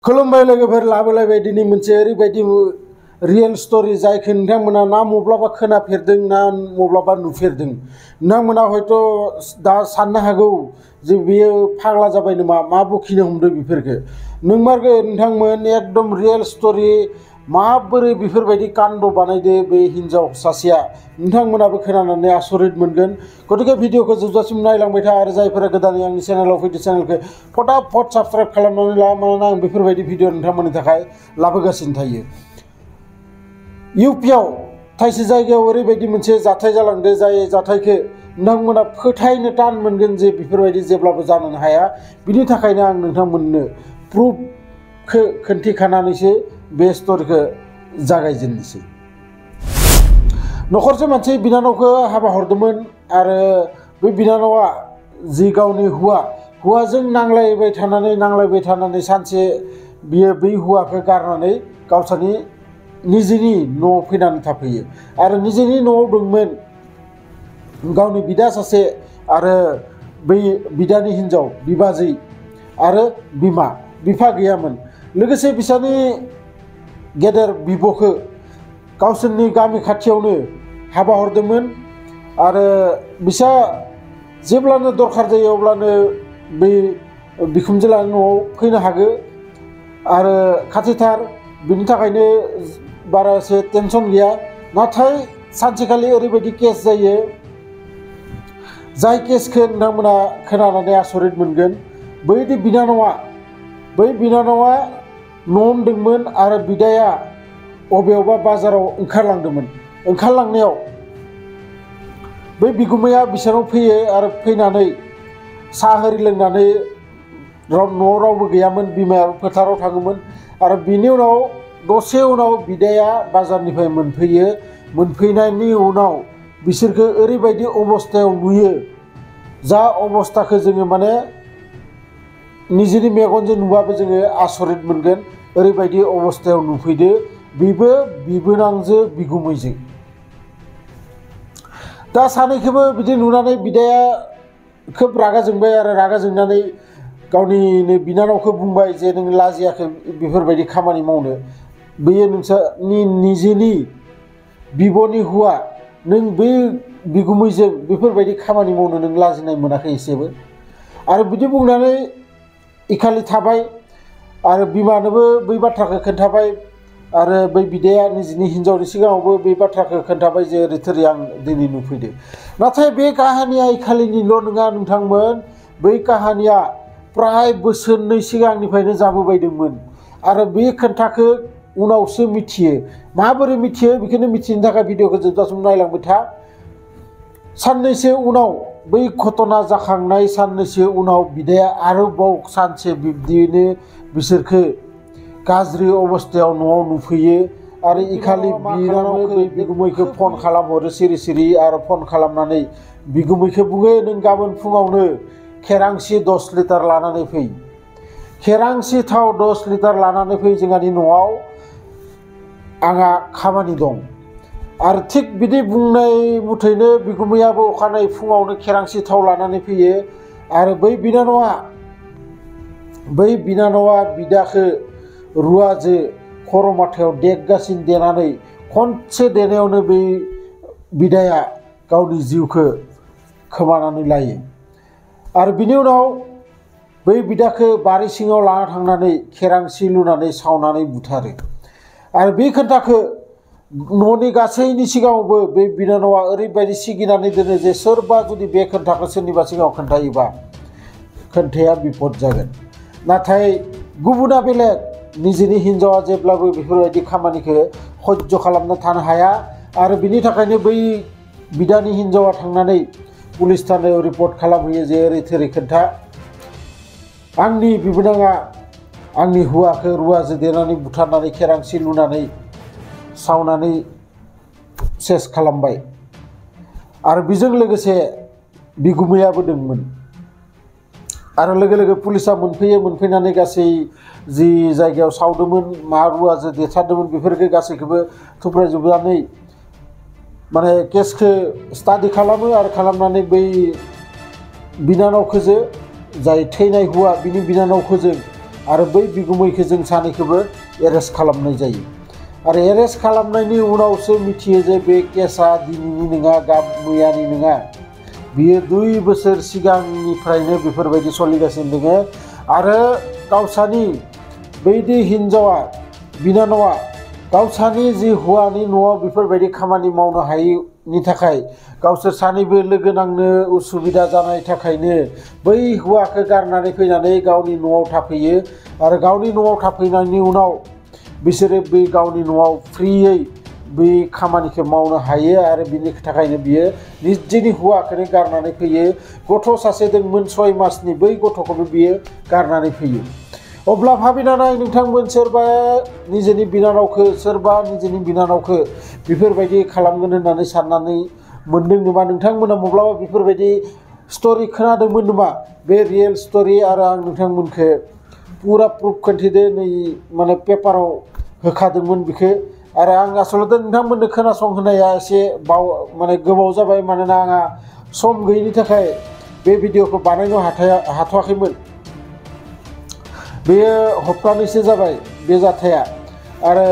खुलुमबाय लोगोफोर लाबोलायबाय दिनै मोनसे ओरैबायदि रियेल स्टोरी जायखौ नोंथांमोना ना मब्लाबा खोनाफेरदों ना मब्लाबा नुफेरदों नोंथांमोना हयथ' दा साननो हागौ जे बेयो फाग्ला जाबाय नामा मा बखिनो हमदों बेफोरखौ नोंमारगो नोंथांमोन एकदम रियेल स्टोरी माबोरै बेफोरबायदि कान्ड बानायदो बे हिन्जाव सासेया नोंथांमोनाबो खोनानानै आसरित मोनगोन गतिके भिडिअखौ जोबजासिम नायलांबाय था आरो जायफोरा गोदानै आंनि चेनेलाव फैदो चेनेलखौ फटाफट साबस्क्राइब खालामनानै ला मानोना आं बेफोरबायदि भिडिअ नोंथांमोननि थाखाय लाबोगासिनो थायो। इउपिआव थाइसे जायगायाव ओरैबायदि मोनसे जाथाय जालांदो जाय जाथायखौ नोंथांमोना फोथायनो टान मोनगोन जे बेफोरबायदि जेब्लाबो जानो हाया बिनि थाखायनो आं नोंथांमोननो प्रुफखौ खोन्थिखानानैसो बे स्टोरीखौ जागायजेननोसै। नखरसे मानसि बिनानावखौ हाबा हरदोंमोन आरो बे बिनानावा जि गावनि हौवाजों नांलायबाय थानानै सानसे बियो बै हौवाखौ गारनानै गावसोरनि निजेनि न'आव फैनानै थाफैयो आरो निजेनि न'आव दंमोन गावनि बिदा सासे आरो बै बिदानि हिन्जाव बिबाजै आरो बिफा गैयामोन लोगोसे बिसानि गेदेर बिब'खौ गावसोरनि गामि खाथियावनो हाबा हरदोंमोन आरो बिसा जेब्लानो दरखार जायो अब्लानो बै बिखुनजो लानि न'आव फैनो हागो आरो खाथिथार बिनि थाखायनो बारा एसे टेनसन गैया। नाथाय सानसेखालि ओरैबायदि केस जायो जाय केसखौ नोंथांमोना खोनानानै आसरित मोनगोन। बै बिनानावा न'आवनो दंमोन आरो बिदाया अबेयावबा बाजाराव ओंखारलांनायाव बै बिगुमाया बिसोराव फैयो आरो फैनानै साहा आरि लोंनानै न'आव रावबो गैयामोन बिमाया फोथाराव थाङोमोन आरो बिनि उनाव दसे उनाव बिदाया बाजारनिफ्राय मोनफैनायनि उनाव बिसोरखौ ओरैबायदि अबस्थायाव नुयो जा अबस्थाखौ जोङो माने निजेनि मेगनजों नुबाबो जोङो आसरित मोनगोन ओरैबायदि अबस्थायाव नुफैदो बेबो बिबोनांजो बिगुमैजों। दा सानैखौबो बिदि नुनानै बिदाया खोब रागा जोंबाय आरो रागा जोंनानै गावनिनो बिनानावखौ बुंबाय जे नों लाजियाखै बेफोरबायदि खामानि मावनो बेयो नोंसोरनि निजेनि बिब'नि हौवा नों बै बिगुमैजों बेफोरबायदि खामानि मावनो नों लाजिनाय मोनाखै एसेबो आरो बिदि बुंनानै इखालि थाबाय आरो बिमानोबो बै बाथ्राखौ खोन्थाबाय आरो बै बिदाया निजेनि हिन्जावनि सिगाङावबो बे बाथ्राखौ खोन्थाबाय जे ओरै थोरै आं दिनै नुफैदो। नाथाय बे काहानिया इखालिनिल' नङा नोंथांमोन बै काहानिया प्राय बोसोरनै सिगांनिफ्रायनो जाबोबायदोंमोन आरो बे खोन्थाखौ उनावसो मिथियो। माबोरै मिथियो बेखौनो मिथिनो थाखाय भिडिअखौ जोबजासिम नायलांबाय था। साननैसो उनाव बै घटना जाखांनाय साननैसो उनाव बिदाया आरोबाव सानसे बिब्दियैनो बिसोरखौ गाज्रि अबस्थायाव न'आव नुफैयो आरो इखालि बिनानावखौ बिगुमैखौ फन खालामहरो सिरि आरो फन खालामनानै बिगुमैखौ बुङो नों गाबोन फुङावनो खेरांसि 10 लिटार लानानै फै खेरांसि थाव 10 लिटार लानानै फै जोंहानि न'आव आंहा खामानि दं आरो थिग बिदि बुंनाय मथैनो बिगुमैयाबो अखानायै फुङावनो खेरांसि थाव लानानै फैयो आरो बै बिनानावा बिदाखौ रुवाजो खर' माथायाव देगासिनो देनानै खनसे देनायावनो बै बिदाया गावनि जिउखौ खोमानानै लायो आरो बिनि उनाव बै बिदाखौ बारि सिङाव लाना थांनानै खेरांसि लुनानै सावनानै बुथारो आरो बे खोन्थाखौ न'नि गासैनि सिगाङावबो बे बिनानावा ओरैबायदि सिगिनानै दोनो जे सोरबा जुदि बे खोन्थाखौ सोरनिबा सिगाङाव खोन्थायोबा खोन्थाया बिपद जागोन। नाथाय गुबुना बेलेग निजेनि हिन्जावा जेब्लाबो बेफोरबायदि खामानिखौ सह्य खालामनो थानो हाया आरो बिनि थाखायनो बै बिदानि हिन्जावा थांनानै पुलिस थानायाव रिपर्ट खालामहैयो जे ओरै थोरै खोन्था आंनि बिबोनाङा आंनि हौवाखौ रुवाजों देनानै बुथारनानै खेरांसि लुनानै सावनानै सेस खालामबाय आरो बेजों लोगोसे बिगुमैयाबो दंमोन आरो लोगो पुलिसा मोनफैनानै गासै जि जायगायाव सावदोंमोन मा रुवाजों देथारदोंमोन बेफोरखौ गासैखौबो थुब्रायजोबनानै माने केसखौ स्टाडि खालामो आरो खालामनानै बै बिनानावखौजो जाय थैनाय हौवा बिनि बिनानावखौजो आरो बै बिगुमैखौ जों सानैखौबो एरेस्ट खालामनाय जायो आरो एरेस्ट खालामनायनि उनावसो मिथियो जे बे केसा दिनैनि नङा मैयानि नङा बियो 2 बोसोर सिगांनिफ्रायनो बेफोरबायदि सोलिगासिनो दङ आरो गावसानि बैदि हिनजावा बिनानावा गावसानि जि हौवानि न'आव बेफोरबायदि खामानि मावनो हायैनि थाखाय गावसोर सानैबो लोगो नांनो उसुबिदा जानाय थाखायनो बै हौवाखौ गारनानै फैनानै गावनि न'आव थाफैयो आरो गावनि न'आव थाफैनायनि उनाव बिसोरो बे गावनि न'आव फ्रियै बे खामानिखौ मावनो हायो आरो बिनि थाखायनो बियो निजेनि हौवाखौनो गारनानै फैयो गथ' सासे दंमोन 6 मासनि बै गथ'खौबो बियो गारनानै फैयो अब्ला भाबिना नाय नोंथांमोन सोरबा निजेनि बिनानावखौ बेफोरबायदि खालामगोन होननानै साननानै मोनदों नामा नोंथांमोना माब्लाबा बेफोरबायदि स्टोरी खोनादोंमोन नामा बे रियेल स्टोरी आरो आं नोंथांमोनखौ पुरा प्रुफ खोन्थिदो नै माने पेपाराव होखादोंमोन बेखौ आरो आं आसलते नोंथांमोननो खोनासंहोनाया एसे माने गोबाव जाबाय मानोना आंहा सम गैयिनि थाखाय बे भिडिअखौ बानायनो हाथ'वाखैमोन बेयो हप्तानैसो जाबाय बे जाथाया आरो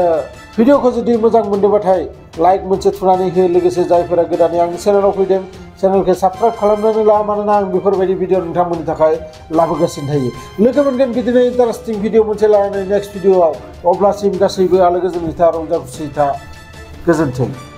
भिडिअखौ जुदि मोजां मोनदोंबाथाय लाइक मोनसे थुनानै हो लोगोसे जायफोरा गोदानै आंनि चेनेलाव फैदों चेनेलखौ साबस्क्राइब खालामनानै ला मानोना आं बेफोरबायदि भिडिअ नोंथांमोननि थाखाय लाबोगासिनो थायो लोगो मोनगोन बिदिनो इन्टारेस्टिं भिडिअ मोनसे लानानै नेक्स्ट भिडिअआव अब्लासिम गासैबो आलो गोजोनै था रंजा खुसि था गोजोन्थों।